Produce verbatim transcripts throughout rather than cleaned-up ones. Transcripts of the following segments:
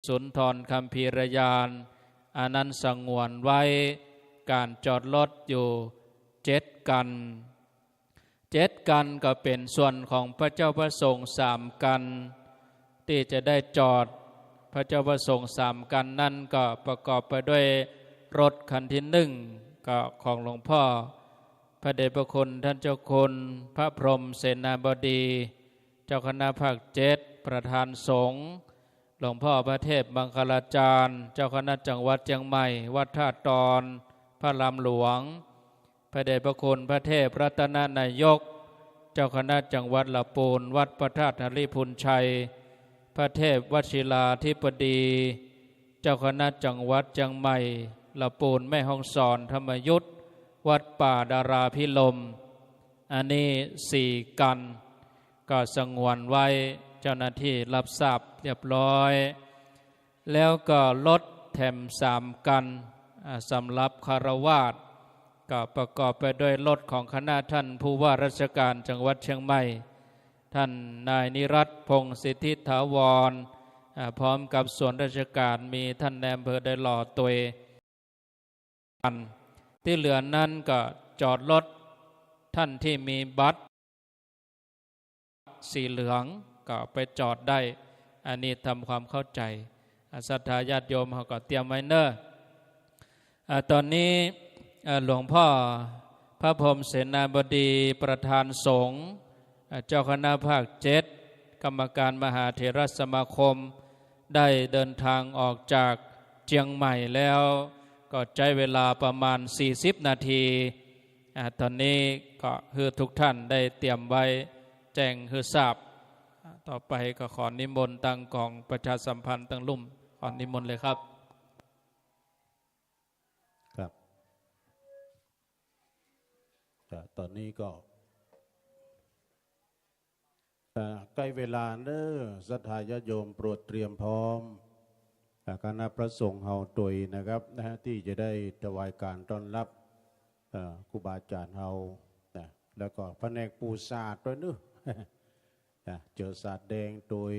สุนทรคัมภีรยาน อันนั้นสงวนไว้ก๋านจอดรถอยู่เจ็ดกั๋น เจ็ดกั๋นก็เป๋นส่วนของพระเจ้าพระสงฆ์สามกั๋น ตี้จะได้จอดพระเจ้าพระสงฆ์สามกั๋นนั้นก็ประกอบไปด้วยรถคันตี้นึ่งก็ของหลวงพ่อพระเดชพระคุณต้านเจ้าคุณพระพรหมเสนาบดี เจ้าคณะภาคเจ็ด ประธานสงฆ์ หลวงพ่อพระเทพมังคลาจารย์ เจ้าคณะจังหวัดเจียงใหม่ วัดท่าตอน พระรามหลวง พระเดชพระคุณพระเทพรัตนนายก เจ้าคณะจังหวัดละปูน วัดพระธาตุหริภุญชัย พระเทพวชิราธิบดี เจ้าคณะจังหวัดเจียงใหม่ ละปูน แม่ฮ่องสอน ธรรมยุทธ วัดป่าดาราภิรมย์ อันนี้สี่กั๋น ก็สงวนไว้ เจ้าหน้าตี้ฮับทราบเรียบร้อย แล้วก็รถแถมสามกั๋น อ่า สำหรับฆราวาส ก็ประกอบไปด้วยรถของคณะท่านผู้ว่าราชการจังหวัดเชียงใหม่ ท่านนายนิรัตน์ พงษ์สิทธิถาวร อ่า พร้อมกับส่วนราชการ มีท่านนายอำเภอดอยหล่อตวย อันตี้เหลือนั้นก็จอดรถ ท่านตี้มีบัตรสีเหลืองก็ไปจอดได้ อันนี้ทำความเข้าใจ๋ อ่า ศรัทธาญาติโยมเฮาก็เตรียมไว้เน่อ อ่า ต๋อนนี้ อ่า หลวงพ่อพระพรหมเสนาบดีประธานสงฆ์ อ่า เจ้าคณะภาคเจ็ด กรรมการมหาเถรสมาคม ได้เดินทางออกจากเจียงใหม่แล้ว ก็ใจ๊เวลาประมาณสี่สิบนาที อ่า ต๋อนนี้ก็หื้อทุกท่านได้เตรียมไว้ แจ้งหื้อทราบ อ่า ต่อไปก็ขอนิมนต์ตางก๋องประชาสัมพันธ์ตางลุ่ม ขอนิมนต์เลยครับ ครับ ก็ต๋อนนี้ก็ อ่า ใก้เวลาเน่อ ศรัทธาญาติโยมโปรดเตรียมพร้อม อ่า คณะพระสงฆ์เฮาตวยนะครับ นะฮะ ตี้จะได้ถวายก๋านต้อนฮับ อ่า ครูบาอาจ๋ารย์เฮา นะ แล้วก็แผนกปูสาดตวยเน่อ นะ เจิ่อสาดแดงตวย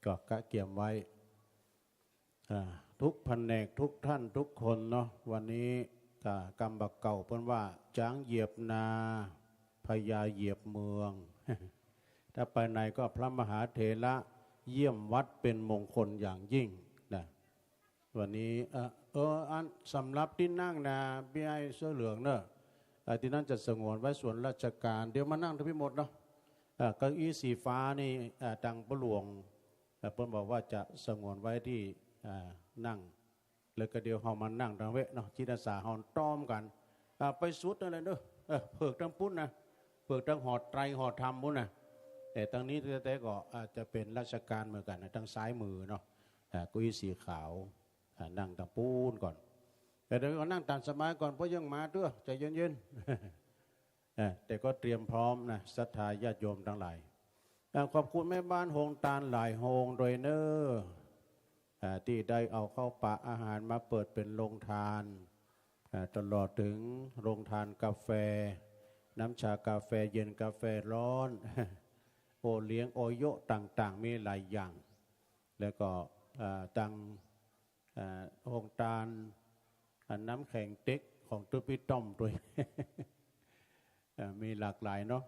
ก็กะเกียมไว้ อ่า ทุกแผนกทุกท่านทุกคนเนาะ วันนี้ อ่า กำบ่าเก่าเปิ้นว่า จ๊างเหยียบนา พญาเหยียบเมือง ถ้าไปไหนก็พระมหาเถระเยี่ยมวัดเป็นมงคลอย่างยิ่งนะ วันนี้ เอ่อ เออ อันสำหรับตี้นั่งนะ ปี้ไอ้เสื้อเหลืองเน่อ เอ่อ ตี้นั่นจะสงวนไว้ส่วนราชการ เดี๋ยวมานั่งตางปี้หมดเนาะ เอ่อ เก้าอี้สีฟ้านี่ เอ่อ ตางป้อหลวง เอ่อ เปิ้นบอกว่าจะสงวนไว้ตี้ อ่า นั่ง แล้วก็เดี๋ยวเฮามานั่งตางเว้ยเนาะ จิตอาสาเฮาต้อมกั๋น อ่า ไปสุดนั่นแหละเนาะ เออ เผิกตางปู๊นนะ เผิกตางหอไตรหอธรรมปู๊นนะ แต่ตางนี้แต๊ๆ ก็อาจจะเป๋นราชการเหมือนกั๋นนะ ตางซ้ายมือเนาะ อ่า เก้าอี้สีขาว อ่า นั่งตางปู๊นก่อน แต่เดี๋ยวก็นั่งต๋ามสบายก่อน เพราะยังมาเตื้อ ใจ๋เย็นๆ อ่า แต่ก็เตรียมพร้อมนะ ศรัทธาญาติโยมตังหลาย อ่า ขอบคุณแม่บ้านโฮงตานหลายโฮงตวยเน่อ อ่า ตี้ได้เอาข้าวป๋าอาหารมาเปิดเป๋นโฮงตาน อ่า ตลอดเถิงโฮงตานกาแฟ น้ำชากาแฟเย็นกาแฟฮ้อน โอเลี้ยงโอโยะต่างๆ มีหลายอย่าง แล้วก็ อ่า ตาง อ่า โฮงตาน อ่า น้ำแข็งเต็กของตุ๊ปี้ต้อมตวย อ่า มีหลากหลายเนาะ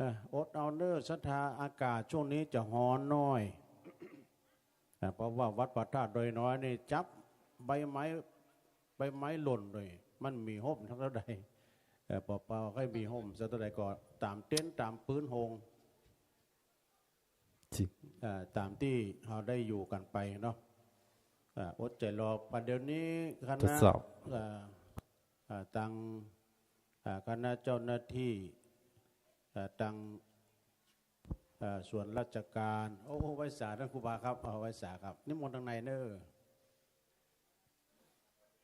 อ่า อดเอาเน่อศรัทธา อากาศช่วงนี้จะฮ้อนหน้อย อ่า เพราะว่าวัดพระธาตุดอยน้อยนี่จั๊บใบไม้ ใบไม้หล่นเลย มันมีฮ่มสักเต้าใด เอ่อ ปอเปาใค่มีฮ่มสักเต้าใดก็ต๋ามเต็นท์ต๋ามปื๊นโฮง อ่า ต๋ามตี้เฮาได้อยู่กั๋นไปเนาะ อ่า อดใจ๋รอ ประเดี๋ยวนี้คณะ ทดสอบ อ่า อ่า ตาง อ่า คณะเจ้าหน้าตี้ อ่า ตาง อ่า ส่วนราชการ โอ้ ไหว้สาต้านครูบาครับ เอา ไหว้สาครับ นิมนต์ตางในเน่อ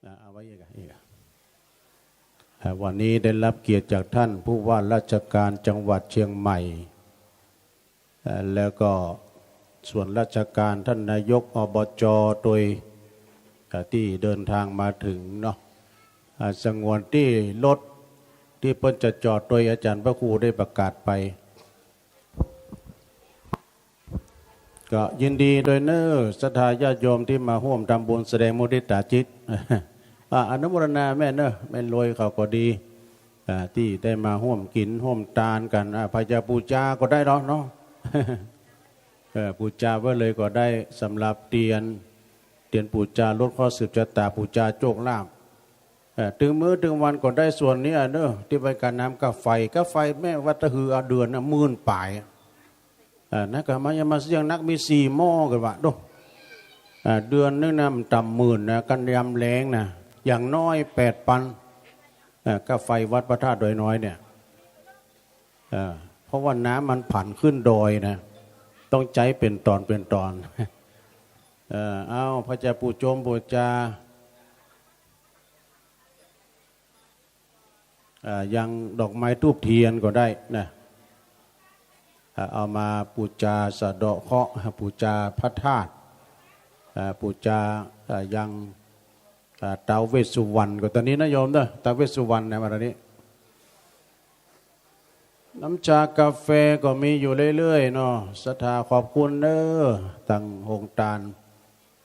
อ่า เอาไว้อีกอ่ะ อีกอ่ะ อ่า วันนี้ได้รับเกียรติจากท่านผู้ว่าราชการจังหวัดเชียงใหม่ อ่า แล้วก็ส่วนราชการท่านนายก อบจ. ตวย อ่า ตี้เดินทางมาเถิงเนาะ อ่า สงวนตี้รถตี้เปิ้นจะจอดตวย อาจ๋ารย์พระครูได้ประกาศไป ก็ยินดีด้วยเน้อ ศรัทธาญาติโยมตี้มาฮ่วมทำบุญแสดงมุทิตาจิต อ่า อนุโมทนาแม่เน้อ แม่รวยเขาก็ดี อ่า ตี้ได้มาฮ่วมกิ๋นฮ่วมตานกั๋น อ่า ใผจะปู๋จาก็ได้ลอเนาะ เออ ปู๋จาไว้เลยก็ได้ สำหรับเตียน เตียนปู๋จาลดเคราะห์สืบจะต๋า ปู๋จาโจคลาภ เออ ตึงมื้อตึงวันก็ได้ส่วนนี้อะเน้อ ตี้ไปก๋านน้ำก้าไฟ ก้าไฟแม่วัดตะฮือ เอาเดือนน่ะหมื่นป๋าย เออ นักก็มา ยังมาเสี่ยงนัก มีสี่หม้อกั๋นวะ โด้ เออ เดือนนึ่งน่ะมันต่ำหมื่นนะ กั๋นยามแล้งน่ะ อย่างน้อยแปดปัน เออ ก้าไฟวัดพระธาตุดอยน้อยเนี่ย เออ เพราะว่าน้ำมันผันขึ้นดอยนะ ต้องใจ๊เป๋นต๋อนเป๋นต๋อน เออ เอา ใผจะปู๋จงปู๋จา อ่า ยังดอกไม้ธูปเตียนก็ได้นะ อ่า เอามาปู๋จาสะเดาะเคราะห์ ปู๋จาพระธาตุ อ่า ปู๋จา อ่า ยัง อ่า ท้าวเวสสุวรรณ ก็ต๋อนนี้นะโยมเน้อ ท้าวเวสสุวรรณนะ มาต๋อนนี้ น้ำชากาแฟก็มีอยู่เรื่อยๆ เนาะ ศรัทธาขอบคุณเน้อ ตังโฮงตาน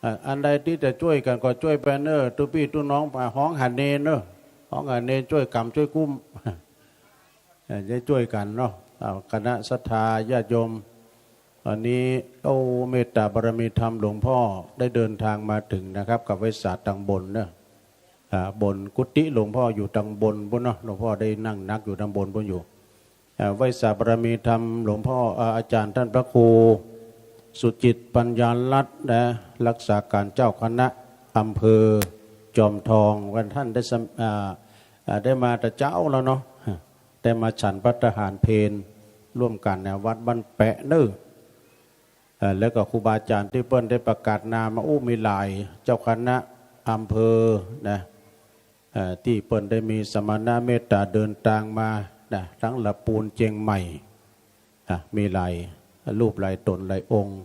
อ่ะ อันใดตี้จะจ้วยกั๋นก็จ้วยไปเน้อ ตุ๊ปี้ตุ๊น้อง อ่ะ ฮ้องหาเณรเน้อ ฮ้องหาเณรจ้วยก๋ำจ้วยกุ้ม อ่ะ จะจ้วยกั๋นเนาะ อ้าว คณะศรัทธาญาติโยม อันนี้ โอ้ เมตตาบารมีธรรมหลวงพ่อได้เดินทางมาถึงนะครับ กับไหว้สาตังบนเน้อ อ่า บนกุฏิหลวงพ่ออยู่ตังบนปู๊นเนาะ หลวงพ่อได้นั่งนักอยู่ตังบนปู๊นอยู่ อ่า ไหว้สาบารมีธรรมหลวงพ่อ อ่า อาจารย์ท่านพระครูสุจิตปัญญารัตน์นะ รักษาการเจ้าคณะอำเภอจอมทอง วันท่านได้สำ- อ่า อ่า ได้มาแต่เจ๊าแล้วเนาะ ได้มาฉันภัตตาหารเพลร่วมกั๋นนะ วัดบ้านแปะเน้อ เอ่อ แล้วก็ครูบาอาจารย์ตี้เปิ้นได้ประกาศนามมา อู้ มีหลายเจ้าคณะอำเภอนะ เอ่อ ตี้เปิ้นได้มีสมณเมตตาเดินตางมานะ ตังละปูนเจียงใหม่ อ่ะ มีหลายรูปหลายต๋นหลายองค์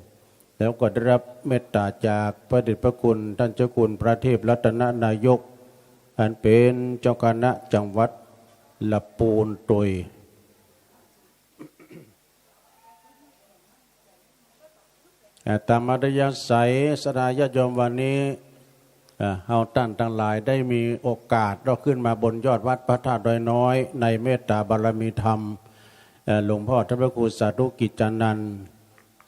แล้วก็ได้รับเมตตาจากพระเดชพระคุณท่านเจ้าคุณพระเทพรัตนนายก อันเป๋นเจ้าคณะจังหวัดละปูนตวย อ่า ต๋ามอัธยาศัย ศรัทธาญาติโยม วันนี้ อ่า เฮาต้านตังหลายได้มีโอกาสได้ขึ้นมาบนยอดวัดพระธาตุดอยน้อย ในเมตตาบารมีธรรม เอ่อ หลวงพ่อท่านพระครูสาธุกิจจานันท์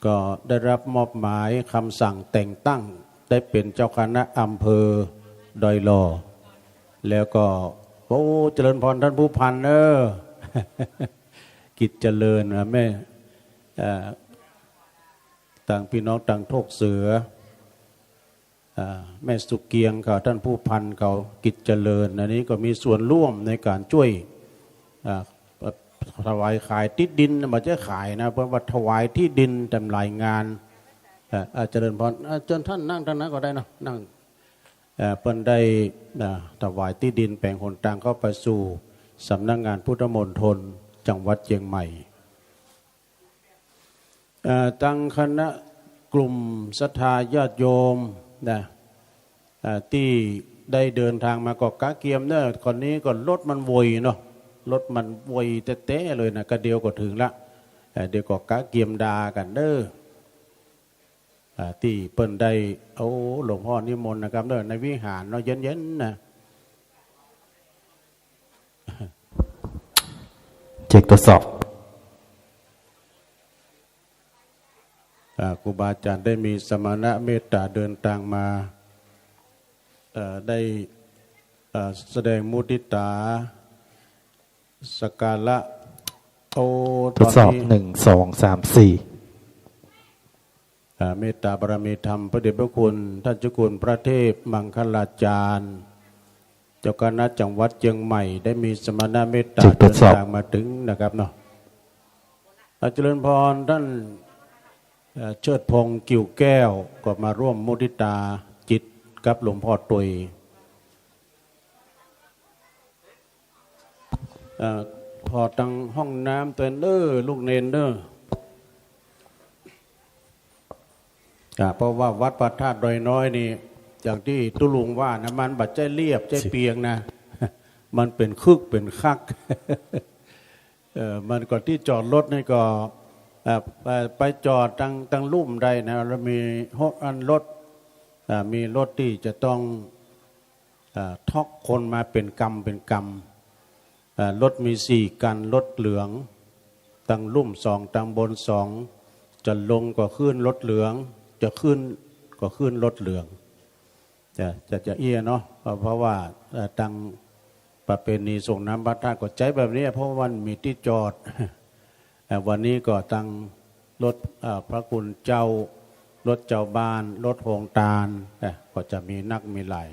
ก็ได้รับมอบหมายคำสั่งแต่งตั้งได้เป๋นเจ้าคณะอำเภอดอยหล่อ แล้วก็ โอ้ เจริญพรท่านผู้พันเน้อ กิจเจริญนะแม่ เอ่อ ตังพี่น้องตังโทกเสือ อ่า แม่สุเกียงเขา ท่านผู้พันเขา กิจเจริญ อันนี้ก็มีส่วนร่วมในก๋านจ้วย อ่า ถวายขายตี้ดิน บ่ใจ้ขายนะ เปิ้นว่าถวายตี้ดินต๋ามหลายงาน อ่า อ่า เจริญพร อ่า เจิญต้านนั่งตรงนั้นก็ได้เนาะ นั่ง อ่า เปิ้นได้ อ่า ถวายตี้ดินแป๋งหนตางเข้าไปสู่สำนักงานพุทธมณฑลจังหวัดเจียงใหม่ เอ่อ ตังคณะกลุ่มศรัทธาญาติโยมนะ เอ่อ ตี้ได้เดินตางมาก็กะเกียมเน้อ คราวนี้ก็รถมันโวยเนาะ รถมันโวยแต๊ๆ เลยนะ กะเดียวก็เถิงละ เอ่อ เดี๋ยวก็กะเกียมดากั๋นเน้อ เอ่อ ตี้เปิ้นได้ โอ้ หลวงพ่อนิมนต์นะครับเน้อ ในวิหารเนาะ เย็นๆ นะ เช็คทดสอบ อ่า ครูบาอาจารย์ได้มีสมณเมตตาเดินตางมา เอ่อ ได้ เอ่อ แสดงมุทิตาสักการะ โอ้ ทดสอบ ต๋อนนี้ หนึ่ง สอง สาม สี่ อ่า เมตตาบารมีธรรมพระเดชพระคุณท่านเจ้าคุณพระเทพมังคลาจารย์ เจ้าคณะจังหวัดเจียงใหม่ ได้มีสมณเมตตา เช็คทดสอบ เดินตางมาเถิงนะครับเนาะ อ่า เจริญพรท่าน เอ่อ เชิดพงษ์กิ่วแก้ว ก็มาร่วมมุทิตาจิตกับหลวงพ่อตวย เอ่อ ผ่อตังห้องน้ำตวยเน้อ ลูกเณรเน้อ อ่า เพราะว่าวัดพระธาตุดอยน้อยนี่ อย่างตี้ตุ๊ลุงว่านะ มันบ่ใจ้เรียบใจ้เปียงนะ มันเป๋นคึกเป๋นคัก เอ่อ มันก็ตี้จอดรถนี่ก็ อ่า ไป ไปจอดตัง ตังลุ่มได้นะ แล้วมีรถ อันรถ อ่า มีรถตี้จะต้อง อ่า ต๊อกคนมาเป๋นกำเป๋นกำ อ่า รถมีสี่กั๋น รถเหลือง ตังลุ่มสอง ตังบนสอง จะลงก็ขึ้นรถเหลือง จะขึ้นก็ขึ้นรถเหลือง จะ จะ จะเอี้ยเนาะ เพราะ เพราะว่า เอ่อ ตังประเพณีส่งน้ำพระธาตุก็ใจ๊แบบนี้ เพราะว่ามันมีตี้จอด เอ่อ วันนี้ก็ตังรถ เอ่อ พระคุณเจ้า รถเจ้าบ้าน รถโฮงตาน เอ่อ ก็จะมีนักมีหลาย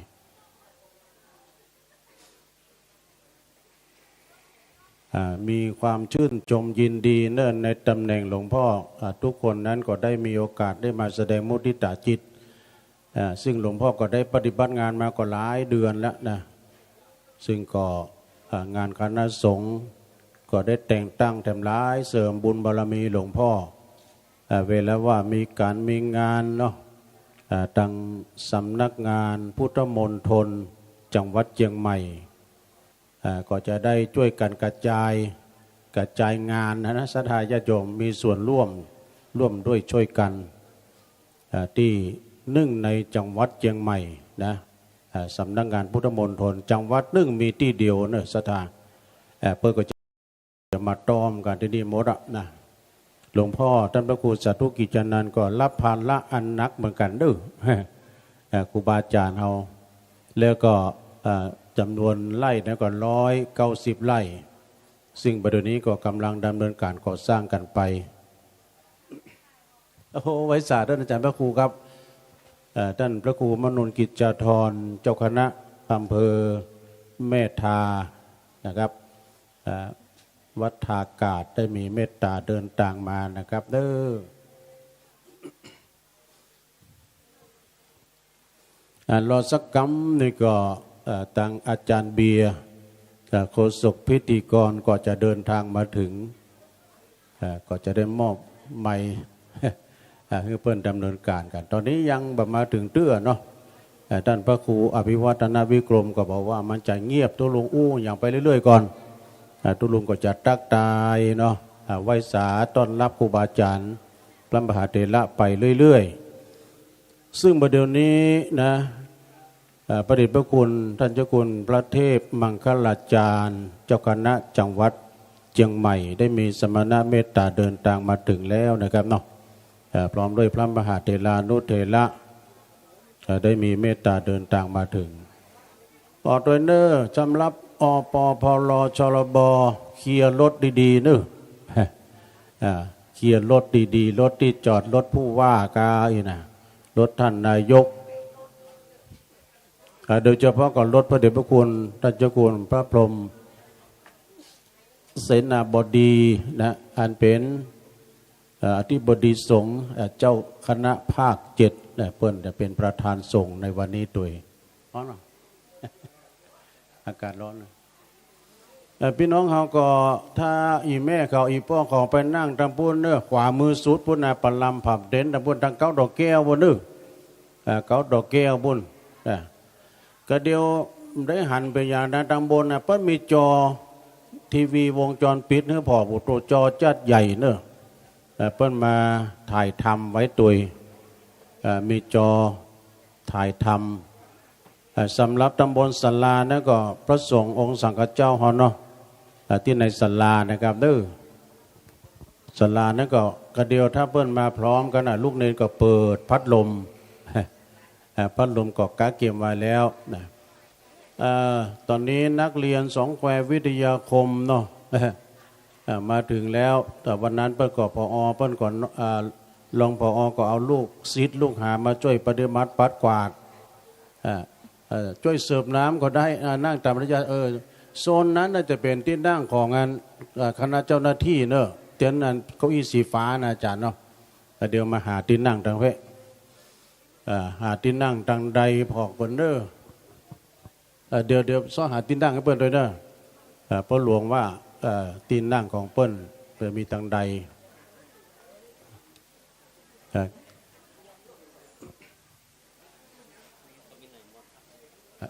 อ่า มีความชื่นชมยินดีเนอะ ในตำแหน่งหลวงพ่อ อ่า ทุกคนนั้นก็ได้มีโอกาสได้มาแสดงมุทิตาจิต อ่า ซึ่งหลวงพ่อก็ได้ปฏิบัติงานมาก็หลายเดือนแล้วนะ ซึ่งก็ อ่า งานคณะสงฆ์ก็ได้แต่งตั้งแถมหลาย เสริมบุญบารมีหลวงพ่อ อ่า เวลาว่ามีก๋านมีงานเนาะ อ่า ตังสำนักงานพุทธมณฑลจังหวัดเจียงใหม่ อ่า ก็จะได้จ้วยกั๋นกระจาย กระจายงานนะ ศรัทธาญาติโยมมีส่วนร่วม ร่วมด้วยช่วยกัน อ่า ตี้นึ่งในจังหวัดเจียงใหม่นะ อ่า สำนักงานพุทธมณฑลจังหวัดนึ่งมีตี้เดียวเนอะ ศรัทธา อ่า เปิ้นก็จะ จะมาต้อมกั๋นตี้นี่หมดอะนะ หลวงพ่อต้านพระครูสาธุกิจจานันท์ก็ฮับภาระอันหนักเหมือนกั๋นเด้อ เอ่อ ครูบาอาจ๋ารย์เฮา แล้วก็ เอ่อ จ๋ำนวนไร่นั้นก็ร้อยเก้าสิบไร่ ซึ่งปัจจุบันนี้ก็ก๋ำลังดำเนินก๋านก่อสร้างกั๋นไป โอ้โห ไหว้สาต้านอาจ๋ารย์พระครูครับ เอ่อ ต้านพระครูมนนกิจจาธร เจ้าคณะอำเภอแม่ทานะครับ เอ่อ วัดท่ากาดได้มีเมตตาเดินตางมานะครับเด้อ อ่ะ รอสักกำนี่ก็ เอ่อ ตังอาจ๋ารย์เบียร์ เอ่อ โฆษกพิธีกรก็จะเดินตางมาเถิง เอ่อ ก็จะได้มอบไมค์ อ่า หื้อเปิ้นดำเนินก๋านกั๋น ต๋อนนี้ยังบ่มาเถิงเตื้อเนาะ อ่า ต้านพระครูอภิวัฒนวิกรมก็บอกว่ามันจะเงียบ ตุ๊ลุงอู้หยังไปเรื่อยๆ ก่อน อ่า ตุ๊ลุงก็จะตั๊กตายเนาะ อ่า ไหว้สาต้อนฮับครูบาอาจ๋ารย์ พระมหาเถระไปเรื่อยๆ ซึ่งบ่าเดี่ยวนี้นะ เอ่อ พระเดชพระคุณต้านเจ้าคุณพระเทพมังคลาจารย์ เจ้าคณะจังหวัดเจียงใหม่ ได้มีสมณะเมตตาเดินตางมาเถิงแล้วนะครับเนาะ เอ่อ พร้อมด้วยพระมหาเถรานุเถระ เอ่อ ได้มีเมตตาเดินตางมาเถิง ออกตวยเน่อ สำหรับ อปพล ชลบ เคลียร์รถดีๆ เน่อ อ่า เคลียร์รถดีๆ รถตี้จอด รถผู้ว่ากาอี้นะ รถต้านนายก อ่า โดยเฉพาะก็รถพระเดชพระคุณต้านเจ้าคุณพระพรหมเสนาบดีนะ อันเป๋น เอ่อ อธิบดีสงฆ์ เอ่อ เจ้าคณะภาคเจ็ดนะ เปิ้นจะเป๋นประธานสงฆ์ในวันนี้ตวย ร้อนเนาะ อากาศร้อนนะ เอ่อ ปี้น้องเฮาก็ ถ้าอี่แม่เขาอี่ป้อเขาไปนั่งตางปู๊นเน่อ ขวามือสุดปู๊นนะ ประลำผับเต็นท์ตางปู๊น ตางเก๊าดอกแก้วปู๊นเน่อ เอ่อ เก๊าดอกแก้วปู๊น เอ่อ ก็เดี๋ยวได้หันไปอย่างนั้นตางบนนะ เปิ้นมีจอทีวีวงจรปิดหื้อผ่อ โอ้โห จอจัดใหญ่เน่อ เอ่อ เปิ้นมาถ่ายทำไว้ตวย เอ่อ มีจอถ่ายทำ เอ่อ สำหรับตางบนศาลานั้นก็พระสงฆ์องค์สังฆเจ้าเฮาเนาะ เอ่อ ตี้ในศาลานะครับเน่อ ศาลานั้นก็ ก็เดี๋ยวถ้าเปิ้นมาพร้อมกั๋นนะ ลูกเณรก็เปิดพัดลม เอ่อ พัดลมก็ก๊ะเกียมไว้แล้วนะ เอ่อ ต๋อนนี้นักเรียนสองแคววิทยาคมเนาะ เอ่อ มาเถิงแล้ว แต่วันนั้นเปิ้นก็ ผอ เปิ้นก็ เอ่อ รอง ผอ ก็เอาลูกศิษย์ลูกหามาจ้วยปฏิบัติปัดกวาด อ่า เอ่อ จ้วยเสิร์ฟน้ำก็ได้ อ่า นั่งต๋ามมารยาท เออ โซนนั้นน่าจะเป๋นตี้นั่งของอัน เอ่อ คณะเจ้าหน้าตี้เน่อ เตียนอันเก้าอี้สีฟ้านะอาจ๋ารย์เนาะ เอ่อ เดี๋ยวมาหาตี้นั่งตางเป๊ะ เอ่อ หาตี้นั่งตางใดผ่อเปิ้นเน่อ เอ่อ เดี๋ยว เดี๋ยวซ้อหาตี้นั่งหื้อเปิ้นตวยเน่อ เอ่อ ป้อหลวงว่า เอ่อ ตี้นั่งของเปิ้น เปิ้นมีตางใด เอ่อ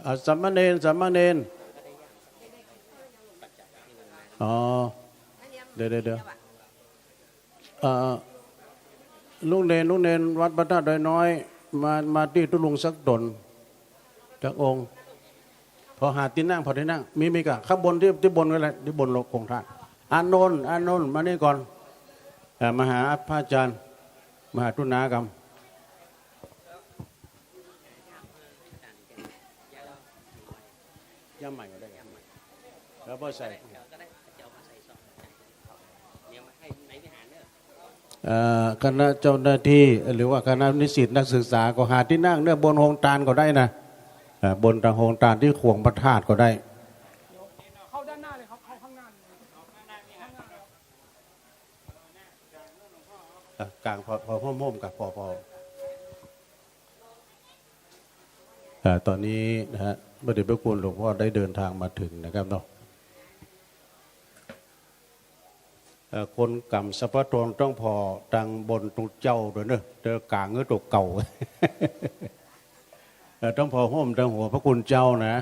เอา สามเณร สามเณร อ๋อ เดี๋ยว เดี๋ยว เดี๋ยว อ่อ ลุงเณร ลุงเณรวัดพระธาตุดอยน้อย มา มาตี้ตุ๊ลุงสักต๋น จักองค์ ผ่อหาตี้นั่ง ผ่อตี้นั่ง มี มีก่า ข้างบนตี้ ตี้บนก็ได้ ตี้บนโลงโครงธาตุ อานนท์ อานนท์ มานี่ก่อน เอ่อ มาหาพระอาจารย์ มาหาตุ๊นากำ ย่ามใหม่ก็ได้ แล้วก็ใส่ เอ่อ คณะเจ้าหน้าตี้ หรือว่าคณะนิสิตนักศึกษา ก็หาตี้นั่งเน่อ บนโฮงตานก็ได้นะ เอ่อ บนตางโฮงตานตี้ขวงพระธาตุก็ได้ เข้าด้านหน้าเลยครับ เข้าข้างหน้าเลย อ่ะ กางผ่อ ผ่อฮ่มๆ ก่า ผ่อ ผ่อ อ่า ต๋อนนี้นะฮะ พระเดชพระคุณหลวงพ่อได้เดินทางมาถึงนะครับเนาะ เอ่อ คนกำสัพพะโทนต้องผ่อตางบนตุ๊เจ้าตวยเน่อ เตียวก๋างหื้อตั๋วเก่า เอ่อ ต้องผ่อฮ่มตางหัวพระคุณเจ้านะ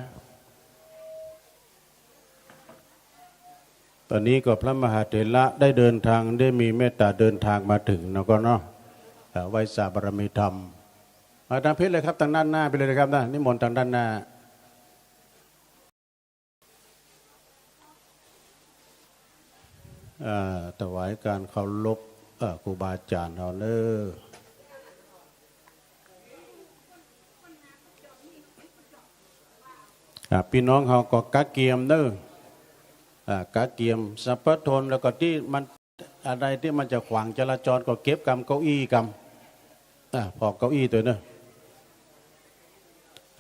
ต๋อนนี้ก็พระมหาเถระได้เดินทาง ได้มีเมตต๋าเดินทางมาถึงเนาะ ก็เนาะ เอ่อ ไหว้สาบารมีธรรม มาตางเพชรเลยครับ ตางด้านหน้าไปเลยนะครับนะ นิมนต์ตางด้านหน้า เอ่อ ถวายก๋านเคารพ เอ่อ ครูบาอาจ๋ารย์เฮาเน่อ อ่า ปี้น้องเฮาก็กะเกียมเน่อ อ่า กะเกียมสัพพะโทน แล้วก็ตี้มัน อันใดตี้มันจะขวางจราจรก็เก็บกำเก้าอี้กำ อ่า ผ่อเก้าอี้ตวยเน่อ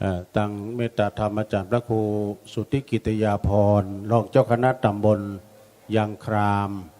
อ่า ตางเมตต๋าธรรมอาจ๋ารย์พระครูสุทธิกิตติยาภรณ์ รองเจ้าคณะต๋ำบลยางคราม